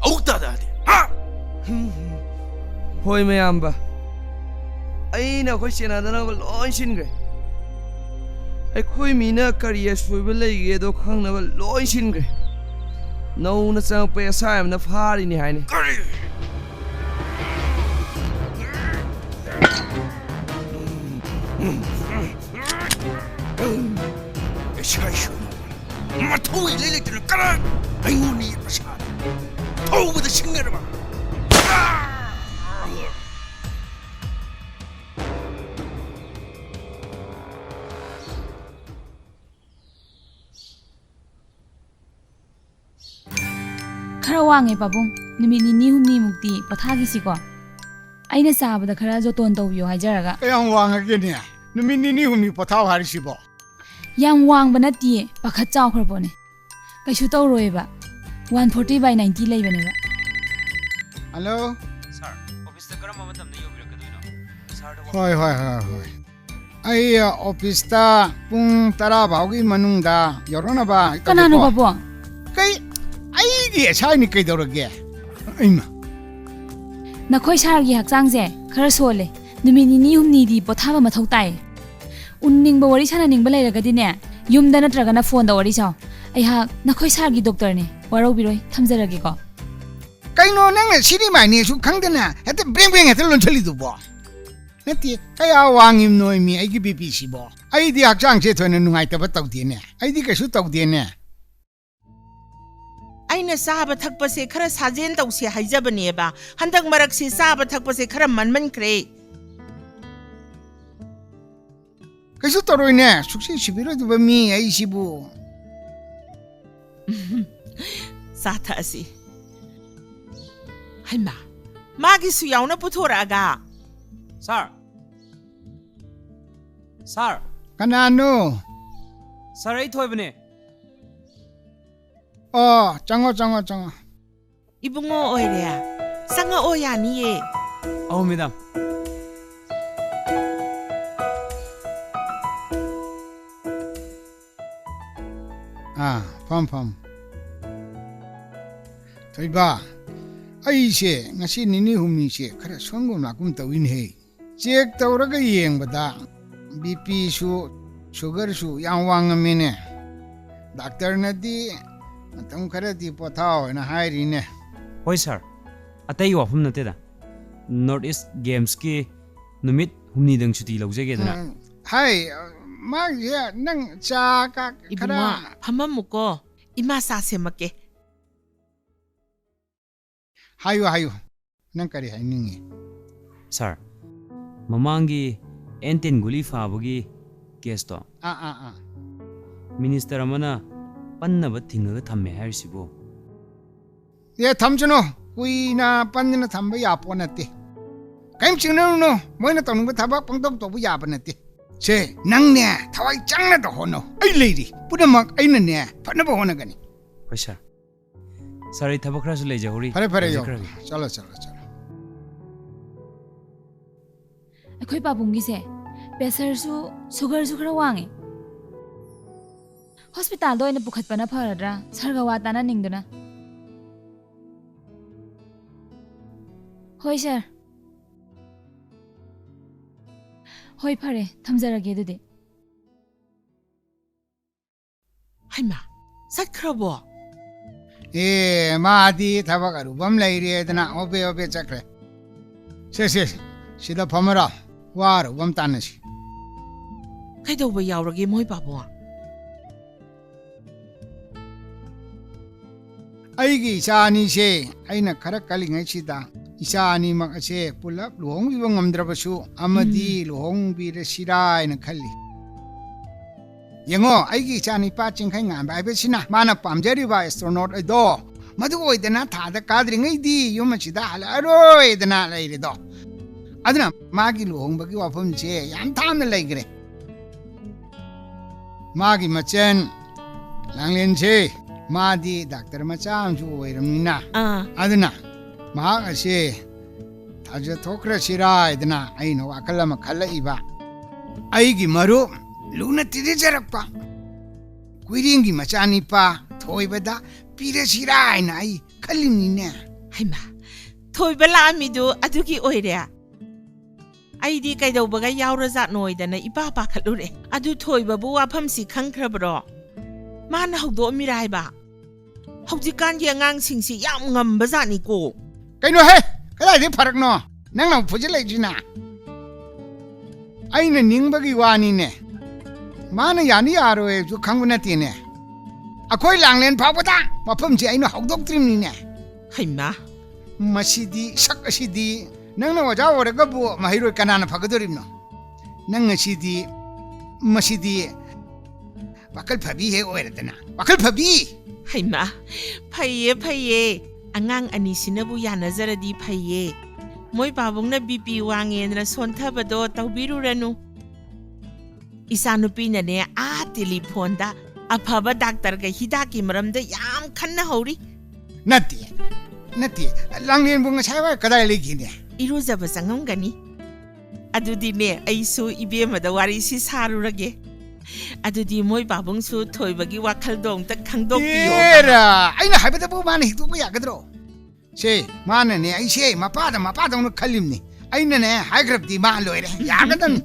ꯑꯧ ꯇꯥꯗ ꯍꯥꯏꯗꯤ? ꯍꯥ? ꯍꯣꯏ, ꯃꯌꯥꯝꯕ꯫ ꯑꯩꯅ ꯑꯩꯈꯣꯏ ꯆꯦꯅꯥꯗꯅꯕ ꯂꯣꯏ ꯁꯤꯟꯈ꯭ꯔꯦ꯫ ꯑꯩꯈꯣꯏ ꯃꯤꯅ ꯀꯔꯤ ꯑꯁꯣꯏꯕ ꯂꯩꯒꯦꯗꯣ ꯈꯪꯅꯕ ꯂꯣꯏ ꯁꯤꯟꯈ꯭ꯔꯦ꯫ ꯅꯧꯅ ꯆꯪꯉꯛꯄ ꯑꯦꯁ ꯑꯥꯏ ꯑꯃꯅ ꯐꯥꯔꯤꯅꯤ ꯍꯥꯏꯅꯤ꯫ ꯀꯔꯤ? ꯑꯦꯁ ꯑꯥꯏ ꯁꯨ ꯃꯊꯧ ꯏꯂꯩ ꯂꯩꯇꯅ ꯀꯔꯥꯏ ꯑꯩꯉꯣꯟꯗ ꯌꯦꯠꯄ ꯁꯥꯔꯤ? ꯊꯧꯕꯗ ꯁꯤꯡꯅꯔꯕ? ꯈꯔ ꯋꯥꯡꯉꯦ ꯄꯥꯕꯨꯡ, ꯅꯨꯃꯤꯠ ꯅꯤꯅꯤ ꯍꯨꯝꯅꯤꯃꯨꯛꯇꯤ ꯄꯣꯊꯥꯈꯤꯁꯤꯀꯣ꯫ ꯑꯩꯅ ꯆꯥꯕꯗ ꯈꯔ ꯖꯣꯇꯣꯟ ꯇꯧꯕꯤꯌꯣ ꯍꯥꯏꯖꯔꯒ꯫ ꯀꯌꯥꯝ ꯋꯥꯡꯉꯒꯦꯅꯦ? ꯅꯨꯃꯤꯠ ꯅꯤꯅꯤ ꯍꯨꯝꯅꯤ ꯄꯣꯊꯥꯎ ꯍꯥꯏꯔꯤꯁꯤꯕꯣ? ꯌꯥꯝ ꯋꯥꯡꯕ ꯅꯠꯇꯤꯌꯦ, ꯄꯥꯈꯠ ꯆꯥꯎꯈ꯭ꯔ ꯄꯣꯠꯅꯦ꯫ ꯀꯩꯁꯨ ꯇꯧꯔꯣꯏꯕ꯫ One forty by ninety ꯂꯩꯕꯅꯦꯕ꯫ ꯍꯜꯂꯣ꯫ ꯁꯥꯔ, ꯑꯣꯐꯤꯁꯇ ꯀꯔꯝꯕ ꯃꯇꯝꯗ ꯌꯧꯕꯤꯔꯛꯀꯗꯣꯏꯅꯣ? ꯁꯥꯔꯗ ꯋꯥ- ꯍꯣꯏ, ꯍꯣꯏ, ꯍꯣꯏ, ꯍꯣꯏ꯫ ꯑꯩ, ꯑ, ꯑꯣꯐꯤꯁꯇ ꯄꯨꯡ ꯇꯔꯥ ꯐꯥꯎꯒꯤ ꯃꯅꯨꯡꯗ ꯌꯧꯔꯛꯅꯕ ꯇꯧꯒꯦꯀꯣ꯫ ꯀꯅꯥꯅꯣ ꯕꯥꯕꯨ? ꯀꯩ? ꯑꯩꯗꯤ ꯑꯦꯁ ꯑꯥꯏꯅꯤ ꯀꯩꯗꯧꯔꯒꯦ? ꯏꯃꯥ꯫ ꯅꯈꯣꯏ ꯁꯥꯔꯒꯤ ꯍꯛꯆꯥꯡꯁꯦ ꯈꯔ ꯁꯣꯜꯂꯦ꯫ ꯅꯨꯃꯤꯠ ꯅꯤꯅꯤ ꯍꯨꯝꯅꯤꯗꯤ ꯄꯣꯊꯥꯕ ꯃꯊꯧ ꯇꯥꯏ꯫ ꯎꯅꯤꯡꯕ ꯋꯥꯔꯤ ꯁꯥꯟꯅꯅꯤꯡꯕ ꯂꯩꯔꯒꯗꯤꯅꯦ, ꯌꯨꯝꯗ ꯅꯠꯇ꯭ꯔꯒꯅ ꯐꯣꯟꯗ ꯋꯥꯔꯤ ꯁꯥꯎ꯫ ꯑꯩꯍꯥꯛ ꯅꯈꯣꯏ ꯁꯥꯔꯒꯤ ꯗꯣꯛꯇꯔꯅꯦ꯫ ꯋꯥꯔꯧꯕꯤꯔꯣꯏ꯫ ꯊꯝꯖꯔꯒꯦꯀꯣ꯫ ꯀꯩꯅꯣ ꯅꯪꯅ ꯁꯤꯅꯤ ꯃꯥꯏꯅꯦꯁꯨ ꯈꯪꯗꯅ ꯍꯦꯛꯇ ꯕ꯭ꯔꯦꯡ ꯕ꯭ꯔꯦꯡ ꯍꯦꯛꯇ ꯂꯣꯟꯁꯤꯜꯂꯤꯗꯨꯕꯣ? ꯅꯠꯇꯦ, ꯀꯌꯥ ꯋꯥꯡꯉꯤꯕꯅꯣ ꯃꯤ ꯑꯩꯒꯤ ꯕꯤ ꯄꯤꯁꯤꯕꯣ? ꯑꯩꯗꯤ ꯍꯛꯆꯥꯡꯁꯦ ꯊꯣꯏꯅ ꯅꯨꯡꯉꯥꯏꯇꯕ ꯇꯧꯗꯦꯅꯦ꯫ ꯑꯩꯗꯤ ꯀꯩꯁꯨ ꯇꯧꯗꯦꯅꯦ꯫ ꯑꯩꯅ ꯆꯥꯕ ꯊꯛꯄꯁꯦ ꯈꯔ ꯁꯥꯖꯦꯟ ꯇꯧꯁꯦ ꯍꯥꯏꯖꯕꯅꯦꯕ꯫ ꯍꯟꯗꯛ ꯃꯔꯛꯁꯦ ꯆꯥꯕ ꯊꯛꯄꯁꯦ ꯈꯔ ꯃꯟꯃꯟꯈ꯭ꯔꯦ꯫ ꯀꯩꯁꯨ ꯇꯧꯔꯣꯏꯅꯦ, ꯁꯨꯛꯁꯤ ꯁꯤꯕꯤꯔꯣꯏꯗꯕ ꯃꯤ ꯑꯩꯁꯤꯕꯨ꯫ ꯆꯥ ꯊꯛꯑꯁꯤ꯫ ꯍꯩꯃꯥ, ꯃꯥꯒꯤꯁꯨ ꯌꯥꯎꯅ ꯄꯨꯊꯣꯔꯛꯑꯒ꯫ ꯁꯥꯔ! ꯁꯥꯔ! ꯀꯅꯥꯅꯣ? ꯁꯥꯔ, ꯑꯩ ꯊꯣꯏꯕꯅꯦ꯫ ꯑꯣ, ꯆꯪꯉꯣ, ꯆꯪꯉꯣ, ꯆꯪꯉꯣ꯫ ꯏꯕꯨꯡꯉꯣ ꯑꯣꯏꯔꯦ꯫ ꯆꯪꯉꯛꯑꯣ, ꯌꯥꯅꯤꯌꯦ꯫ ꯑꯧ, ꯃꯦꯗꯥꯝ꯫ ꯑꯥ, ꯐꯝ, ꯐꯝ꯫ ꯊꯣꯏꯕ, ꯑꯩꯁꯦ ꯉꯁꯤ ꯅꯤꯅꯤ ꯍꯨꯝꯅꯤꯁꯦ ꯈꯔ ꯁꯣꯟꯒꯨꯝ ꯂꯥꯛꯀꯨꯝ ꯇꯧꯏꯅꯦꯍꯦ꯫ ꯆꯦꯛ ꯇꯧꯔꯒ ꯌꯦꯡꯕꯗ ꯕꯤ ꯄꯤꯁꯨ ꯁꯨꯒꯔꯁꯨ ꯌꯥꯝ ꯋꯥꯡꯉꯝꯃꯦꯅꯦ꯫ ꯗꯥꯛꯇꯔꯅꯗꯤ ꯃꯇꯝ ꯈꯔꯗꯤ ꯄꯣꯊꯥꯎ ꯍꯥꯏꯅ ꯍꯥꯏꯔꯤꯅꯦ꯫ ꯍꯣꯏ ꯁꯥꯔ, ꯑꯇꯩ ꯋꯥꯐꯝ ꯅꯠꯇꯦꯗ꯫ ꯅꯣꯔꯠ ꯏꯁ ꯒꯦꯝꯁꯀꯤ ꯅꯨꯃꯤꯠ ꯍꯨꯝꯅꯤꯗꯪ ꯁꯨꯇꯤ ꯂꯧꯖꯒꯦꯗꯅ꯫ ꯎꯝ, ꯍꯥꯏ, ꯃꯥꯒꯤꯁꯦ ꯅꯪ ꯆꯥ ꯀ-, ꯏꯕꯨꯡꯉꯣ, ꯈꯔ ꯐꯝꯃꯝꯃꯨꯀꯣ, ꯏꯃꯥ ꯆꯥ ꯁꯦꯝꯃꯛꯀꯦ꯫ ꯍꯥꯏꯌꯨ, ꯍꯥꯏꯌꯨ꯫ ꯅꯪ ꯀꯔꯤ ꯍꯥꯏꯅꯤꯡꯉꯤ? ꯁꯥꯔ, ꯃꯃꯥꯡꯒꯤ ꯑꯦꯟ ꯇꯦꯟ ꯒꯨꯂꯤ ꯐꯥꯕꯒꯤ ꯀꯦꯁꯇꯣ, ꯑꯥ, ꯑꯥ, ꯑꯥ꯫ ꯃꯤꯅꯤꯁꯇꯔ ꯑꯃꯅ ꯄꯟꯅꯕ ꯊꯤꯡꯉꯒ ꯊꯝꯃꯦ ꯍꯥꯏꯔꯤꯁꯤꯕꯨ? ꯑꯦ, ꯊꯝꯁꯅꯨ꯫ ꯀꯨꯏꯅ ꯄꯟꯗꯅ ꯊꯝꯕ ꯌꯥꯄꯣꯠ ꯅꯠꯇꯦ꯫ ꯀꯔꯤꯝ ꯆꯤꯡꯅꯔꯨꯅꯨ꯫ ꯃꯣꯏꯅ ꯇꯧꯅꯤꯡꯕ ꯊꯕꯛ ꯄꯪꯇꯧ ꯇꯧꯕ ꯌꯥꯕ ꯅꯠꯇꯦ꯫ ꯁꯦ, ꯅꯪꯅꯦ, ꯊꯋꯥꯏ ꯆꯪꯅ ꯇꯧꯍꯣꯠꯅꯧ꯫ ꯑꯩ ꯂꯩꯔꯤ꯫ ꯄꯨꯝꯅꯃꯛ ꯑꯩꯅꯅꯦ, ꯐꯅꯕ ꯍꯣꯠꯅꯒꯅꯤ꯫ ꯍꯣꯏ, ꯁꯥꯔ꯫ ꯁꯥꯔ, ꯑꯩ ꯊꯕꯛ ꯈꯔꯁꯨ ꯂꯩꯖꯍꯧꯔꯤ꯫ ꯐꯔꯦ, ꯐꯔꯦ, ꯌꯧ꯫ ꯂꯩꯖꯈ꯭ꯔꯒꯦ꯫ ꯆꯠꯂꯣ, ꯆꯠꯂꯣ, ꯆꯠꯂꯣ꯫ ꯑꯩꯈꯣꯏ ꯄꯥꯕꯨꯡꯒꯤꯁꯦ ꯄ꯭ꯔꯦꯁꯔꯁꯨ ꯁꯨꯒꯔꯁꯨ ꯈꯔ ꯋꯥꯡꯉꯦ꯫ ꯍꯣꯁꯄꯤꯇꯥꯜꯗ ꯑꯣꯏꯅ ꯄꯨꯈꯠꯄꯅ ꯐꯔꯗ꯭ꯔꯥ, ꯁꯥꯔꯒ ꯋꯥ ꯇꯥꯅꯅꯤꯡꯗꯨꯅ꯫ ꯍꯣꯏ, ꯁꯥꯔ꯫ ꯍꯣꯏ, ꯐꯔꯦ, ꯊꯝꯖꯔꯒꯦ ꯑꯗꯨꯗꯤ꯫ ꯍꯩꯃꯥ, ꯆꯠꯈ꯭ꯔꯕꯣ? ꯑꯦ, ꯃꯥꯗꯤ ꯊꯕꯛ ꯑꯔꯨꯕ ꯑꯃ ꯂꯩꯔꯦꯗꯅ ꯍꯣꯕꯦ ꯍꯣꯕꯦ ꯆꯠꯈ꯭ꯔꯦ꯫ ꯁꯦ, ꯁꯦ, ꯁꯤꯗ ꯐꯝꯃꯔꯣ, ꯋꯥ ꯑꯔꯨꯕ ꯑꯃ ꯇꯥꯟꯅꯁꯤ꯫ ꯀꯩꯗꯧꯕ ꯌꯥꯎꯔꯒꯦ ꯃꯣꯏ ꯄꯥꯕꯨꯡ? ꯑꯩꯒꯤ ꯏꯆꯥ ꯑꯅꯤꯁꯦ ꯑꯩꯅ ꯈꯔ ꯀꯜꯂꯤꯉꯩꯁꯤꯗ ꯏꯆꯥ ꯑꯅꯤꯃꯛ ꯑꯁꯦ ꯄꯨꯂꯞ ꯂꯨꯍꯣꯡꯕꯤꯕ ꯉꯝꯗ꯭ꯔꯕꯁꯨ ꯑꯃꯗꯤ ꯎꯝ꯫ ꯂꯨꯍꯣꯡꯕꯤꯔꯁꯤꯔꯥ ꯍꯥꯏꯅ ꯈꯜꯂꯤ꯫ ꯌꯦꯡꯉꯣ, ꯑꯩꯒꯤ ꯏꯆꯥ ꯅꯤꯄꯥ ꯆꯤꯡꯈꯩ ꯉꯥꯟꯕ ꯍꯥꯏꯕꯁꯤꯅ ꯃꯥꯅ ꯄꯥꯝꯖꯔꯤꯕ ꯑꯦꯁꯇ꯭ꯔꯣꯅꯣꯠ ꯑꯗꯣ ꯃꯗꯨ ꯑꯣꯏꯗꯅ ꯊꯥꯗ ꯀꯥꯗ꯭ꯔꯤꯉꯩꯗꯤ ꯌꯨꯝ ꯑꯁꯤꯗ ꯍꯜꯂꯛꯑꯔꯣꯏꯗꯅ ꯂꯩꯔꯦꯗꯣ꯫ ꯑꯗꯨꯅ ꯃꯥꯒꯤ ꯂꯨꯍꯣꯡꯕꯒꯤ ꯋꯥꯐꯝꯁꯦ ꯌꯥꯝ ꯊꯥꯞꯅ ꯂꯩꯈ꯭ꯔꯦ꯫ ꯃꯥꯒꯤ ꯃꯆꯟ ꯂꯥꯡꯂꯦꯟꯁꯦ, ꯃꯥꯗꯤ ꯗꯥꯛꯇꯔ ꯃꯆꯥ ꯑꯃꯁꯨ ꯑꯣꯏꯔꯕꯅꯤꯅ, ꯑꯥ꯫ ꯑꯗꯨꯅ ꯃꯍꯥꯛ ꯑꯁꯦ ꯊꯥꯖ ꯊꯣꯛꯈ꯭ꯔꯁꯤꯔꯥ ꯍꯥꯏꯗꯅ ꯑꯩꯅ ꯋꯥꯈꯜ ꯑꯃ ꯈꯜꯂꯛꯏꯕ꯫ ꯑꯩꯒꯤ ꯃꯔꯨꯞ ꯂꯨꯅ ꯇꯤꯟꯅꯖꯔꯛꯄ ꯀꯨꯏꯔꯦꯡꯒꯤ ꯃꯆꯥꯅꯤꯄꯥ ꯊꯣꯏꯕꯗ ꯄꯤꯔꯁꯤꯔꯥ ꯍꯥꯏꯅ ꯑꯩ ꯈꯜꯂꯤꯕꯅꯤꯅꯦ꯫ ꯍꯩꯃꯥ, ꯊꯣꯏꯕ ꯂꯥꯛꯑꯝꯃꯤꯗꯨ ꯑꯗꯨꯒꯤ ꯑꯣꯏꯔꯦ? ꯑꯩꯗꯤ ꯀꯩꯗꯧꯕꯒ ꯌꯥꯎꯔꯖꯥꯠꯅꯣꯏꯗꯅ ꯏꯄꯥ ꯄꯥꯈꯠꯂꯨꯔꯦ꯫ ꯑꯗꯨ ꯊꯣꯏꯕꯕꯨ ꯋꯥꯐꯝꯁꯤ ꯈꯪꯈ꯭ꯔꯕ꯭ꯔꯣ? ꯃꯥꯅ ꯍꯧꯗꯣꯛꯑꯝꯃꯤꯔꯥ ꯍꯥꯏꯕ? ꯍꯧꯖꯤꯛꯀꯥꯟꯒꯤ ꯑꯉꯥꯡꯁꯤꯡꯁꯤ ꯌꯥꯝ ꯉꯝꯕꯖꯥꯠꯅꯤꯀꯣ꯫ ꯀꯩꯅꯣꯍꯦ, ꯀꯗꯥꯏꯗꯒꯤ ꯐꯔꯛꯅꯣ? ꯅꯪꯅ ꯑꯃꯨꯛ ꯐꯨꯖꯤꯜꯂꯛꯏꯁꯤꯅ? ꯑꯩꯅ ꯅꯤꯡꯕꯒꯤ ꯋꯥꯅꯤꯅꯦ꯫ ꯃꯥꯅ ꯌꯥꯅꯤ ꯌꯥꯔꯣꯏꯁꯨ ꯈꯪꯕ ꯅꯠꯇꯦꯅꯦ꯫ ꯑꯩꯈꯣꯏ ꯂꯥꯡꯂꯦꯟ ꯐꯥꯎꯕꯗ ꯃꯐꯝꯁꯤ ꯑꯩꯅ ꯍꯧꯗꯣꯛꯇ꯭ꯔꯤꯕꯅꯤꯅꯦ꯫ ꯍꯩꯃꯥ! ꯃꯁꯤꯗꯤ, ꯁꯛ ꯑꯁꯤꯗꯤ, ꯅꯪꯅ ꯑꯣꯖꯥ ꯑꯣꯏꯔꯒꯕꯨ ꯃꯍꯩꯔꯣꯏ ꯀꯅꯥꯅ ꯐꯒꯗꯣꯔꯤꯕꯅꯣ? ꯅꯪ ꯉꯁꯤꯗꯤ, ꯃꯁꯤꯗꯤ ꯋꯥꯈꯜ ꯐꯕꯤ ꯍꯦꯛ ꯑꯣꯏꯔꯗꯅ꯫ ꯋꯥꯈꯜ ꯐꯕꯤ! ꯍꯩꯃꯥ! ꯐꯩꯌꯦ, ꯐꯩꯌꯦ꯫ ꯑꯉꯥꯡ ꯑꯅꯤꯁꯤꯅꯕꯨ ꯌꯥꯅꯖꯔꯗꯤ ꯐꯩꯌꯦ꯫ ꯃꯣꯏ ꯄꯥꯕꯨꯡꯅ ꯕꯤ ꯄꯤ ꯋꯥꯡꯉꯦꯅ ꯁꯣꯟꯊꯕꯗꯣ ꯇꯧꯕꯤꯔꯨꯔꯅꯨ꯫ ꯏꯆꯥꯅꯨꯄꯤꯅꯅꯦ, ꯑꯥ ꯇꯦꯂꯤꯐꯣꯟꯗ ꯑꯐꯕ ꯗꯥꯛꯇꯔꯒ ꯍꯤꯗꯥꯛꯀꯤ ꯃꯔꯝꯗ ꯌꯥꯝ ꯈꯟꯅ ꯍꯧꯔꯤ꯫ ꯅꯠꯇꯦ, ꯅꯠꯇꯦ, ꯂꯥꯡꯂꯦꯟꯕꯨ ꯉꯁꯥꯏ ꯋꯥꯏ ꯀꯗꯥꯏ ꯂꯩꯈꯤꯅꯦ? ꯏꯔꯨꯖꯕ ꯆꯪꯉꯝꯒꯅꯤ꯫ ꯑꯗꯨꯗꯤꯅꯦ, ꯑꯩꯁꯨ ꯏꯕꯦꯝꯃꯗ ꯋꯥꯔꯤꯁꯤ ꯁꯥꯔꯨꯔꯒꯦ꯫ ꯑꯗꯨꯗꯤ ꯃꯣꯏ ꯄꯥꯕꯨꯡꯁꯨ ꯊꯣꯏꯕꯒꯤ ꯋꯥꯈꯜꯗꯣ ꯑꯝꯇ ꯈꯪꯗꯣꯛꯄꯤꯌꯣ꯫ ꯑꯦꯔꯥ, ꯑꯩꯅ ꯍꯥꯏꯕꯗꯕꯨ ꯃꯥꯅ ꯍꯤꯛꯇꯣꯛꯄ ꯌꯥꯒꯗ꯭ꯔꯣ? ꯁꯦ, ꯃꯥꯅꯅꯦ ꯑꯩꯁꯦ ꯃꯄꯥꯗ ꯃꯄꯥꯗꯧꯅ ꯈꯜꯂꯤꯕꯅꯤ꯫ ꯑꯩꯅꯅꯦ ꯍꯥꯏꯈ꯭ꯔꯕꯗꯤ ꯃꯥ ꯂꯣꯏꯔꯦ, ꯌꯥꯒꯗꯕꯅꯤ꯫